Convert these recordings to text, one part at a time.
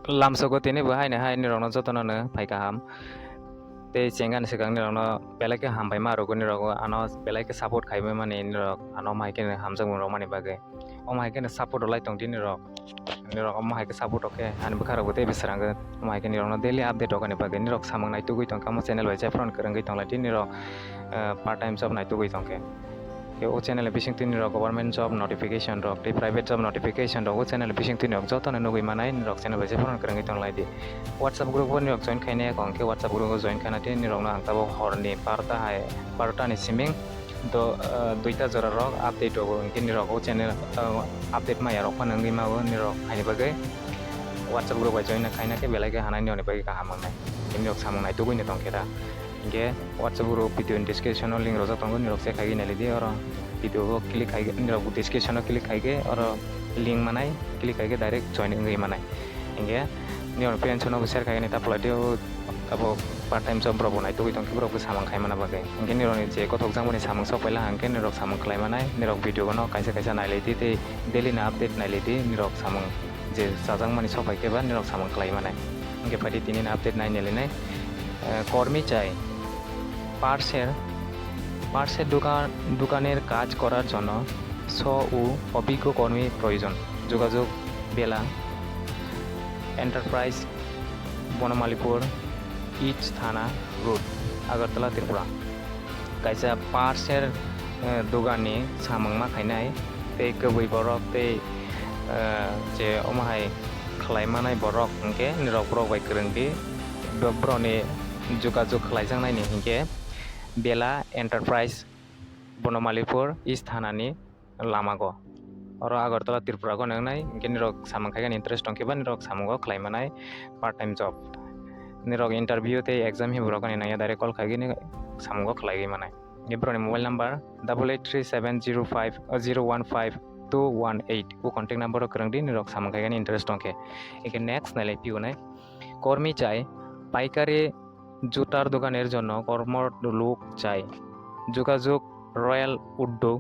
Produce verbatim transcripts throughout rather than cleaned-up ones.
Lamsogo tini bo haino hai nirokno jotono no phai kaham. Tei chengani swkang nirokno belai khe hambai ma rwgo, nirok ano belai khe support khaibai mani nirok ano omo hai khe hamjakmung rwmani bagwi. Omo hai khe support rwlai tong di nirok. Nirok omo hai khe support rw khe ani bwkha rok bo tei bwswrango. Omo hai khe nirokno daily update rwgani bagwi nirok samung naitugwi tong khe omo channel bai jefron kwrwngwi tong lai di nirok, eh, part time job naitugwi tong khe. Khe o channel bising twi nirok government job notification rok tei private job notification rok o channel bising twi nirok jotono nugwi manai, nirok channel bai jefron kwrwngwi tong lai di. WhatsApp group o nirok join khainai kho, hwnkhe WhatsApp group o join khaina tei nirokno ang tabuk horni barota hai, barota ni siming do, ah, duita jora rok update rwgo, hwnkhe nirok o channel, ah, update maya rok phano wngwi mago, nirok haini bagwi WhatsApp group bai join khaina khe belai khe hanai nirokni bagwi kaham wngnai. Nirok samung naitugwi no tong khe da. Hingke WhatsApp group video ni description o link rojak tongo, nirok check khaigwi nailai di, oro video o click khaigwi, nirok description o click khaigwi, oro link manai, click khaigwi direct join wngwi manai. Hingke nirok friends no bo share khaigwi ta pholai di, o abo part time job rok bo naitugwi tongkhe borok bo samung khai mana bagwi. Hingke nirok ni je kothok jang boni samung sok paila hingke nirok samung khlai manai, nirok video bono kaisa kaisa nailai di tei daily ni update nailai di, nirok samung je chajak mani sok pai khe ba nirok samung khlai manai. Hingke phaidi tini ni update nai nailainai. Eh, kormi chai. পার্সের, পার্সের দোকান, দোকানের কাজ করার জন্য স্ব ও অভিজ্ঞ কর্মী প্রয়োজন। যোগাযোগ Bela enterprise, Banamalipur, east Thana road, Agartala, Tripura. Kaisa parser, eh, dogani samung ma khainai, tei kwbwi borok tei, eh, je omo hai khlai manai borok hwnkhe nirok borok bai kwrwng di, bo-, borokni jogajog khlaijaknaini hwnkhe Bela Enterprise, Bonomalipur East Thanani lamago. Oro Agartala Tripura go nwngnai, hwnkhe nirok samung khaikhe interest tongkhe ba nirok samungo khlai manai part time job. Nirok interview tei exam hiborok ani nangya direct call khaigwi samungo khlaigwi manai. Borokni mobile number double eight three seven zero five, uh, zero one five two one eight. O contact number o kwrwng di, nirok samung khaigani interest tongkhe. Eke next nailai pio nai. কর্মী চাই, পাইকারি জুতার দোকানের জন্য কর্মরত লোক চাই। যোগাযোগ রয়্যাল উড্ডু,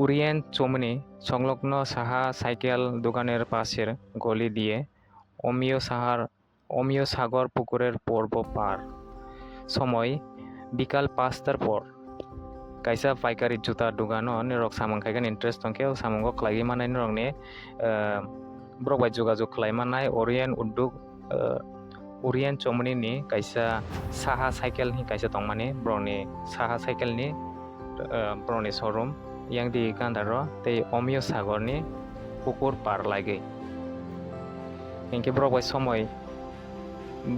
উরিয়েন চমনি সংলগ্ন সাহা সাইকেল দোকানের পাশের গলি দিয়ে অমিয় সাহার অমিয় সাগর পুকুরের পূর্ব পার। সময় বিকাল পাঁচটার পর। Kaisa paikari juta dogano nirok samung khaikhe interest tongkhe, o samungo khlaiwi manai nirokni, eh, borok bai jogajog khlai manai Orient Uddog, eh, Orient Chomoni ni kaisa Saha Cycle ni kaisa tongmani, borokni Saha Cycle ni, eh, borokni showroom yang di gandaro tei Omio Sagor ni pukur par lagwi. Hinkhe borok bai somoi,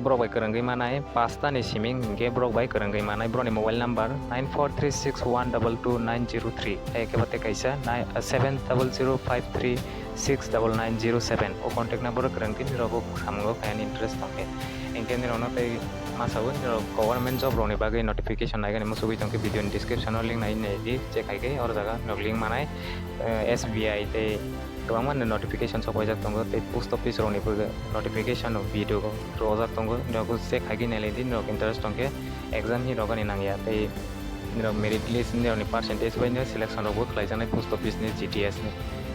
borok bai kwrwngwi manai, pasta ni siming hinkhe borok bai kwrwngwi manai. Borokni mobile number nine four three six one double two nine zero three, hai khe bo tei kaisa nine, uh, seven double zero five three six double nine zero seven. O contact number o kwrwngwi nirok o samungo khaiyani interest tongkhe. Hinkhe nirokno tei masa o nirok government job rokni bagwi notification naigani muchugwi tongkhe, video ni description o link nai nai di, check khaikhe oro jaga nirok link manai, eh, S B I tei kwbangma notification sok paijak tongo, tei post office rokni bo notification rok video rojak tongo, nirok check khaigwi nailai di, nirok interest tongkhe exam hi rogani nangya, tei nirok merit list nirokni percentage bai no selection rokbo khlaijaknai post office ni G T S ni.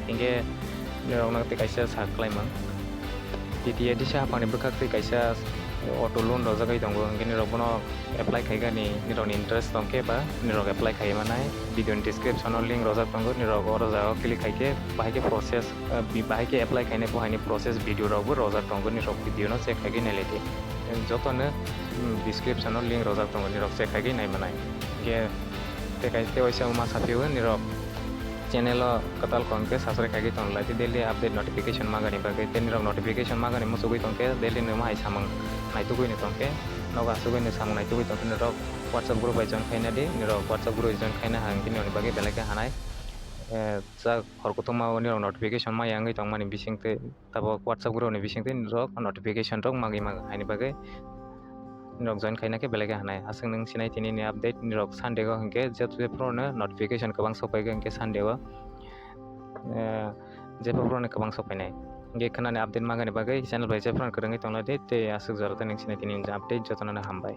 Hinkhe nirokno tei kaisa sa khlaimang, T T A disa haphangni bwkhak tei kaisa auto loan rojagwi tongo, hinkhe nirok bono apply khaigani nirokni interest tongkhe ba nirok apply khaiwi manai. Video ni description o link rojak tongo, nirok oro jaga o click khaikhe bahai khe process, ah, bi-, bahai khe apply khainai bo haini process video rokbo rojak tongo, nirok video no check khaigwi nailai di. Jotono, mm, description o link rojak tongo, nirok check khaigwi nai manai. Hinkhe tei kaisa tei waisa ma saphio nirok channel o kwtal kok hwnkhe subscribe khaigwi tong lai di, daily update notification magani bagwi. Tei nirok notification magani muchugwi tongkhe daily no ma hai samung naitugwi no tongkhe, nogo asugwi no samung naitugwi tongkhe nirok WhatsApp group bai join khaina di, nirok WhatsApp group join khaina hwnkhe nirokni bagwi belai khe hanai, eh, jak hor kuthukma o nirok notification maya wngwi tongmani bisingtwi, tabuk WhatsApp group ni bisingtwi nirok notification rok magwi maga, haini bagwi nirok join khaina khe belai khe hanai. Aswk nwng sinai tini ni update, nirok Sunday o hinkhe je, jephuru no notification kwbang sok paigwi hinkhe Sunday o, eh, jephuru no kwbang sok painai. Hinkhe khwnani update magani bagwi channel bai jephuru no kwrwngwi tong lai di, tei aswk jora tei nwng sinai tini ni update jotono no hambai.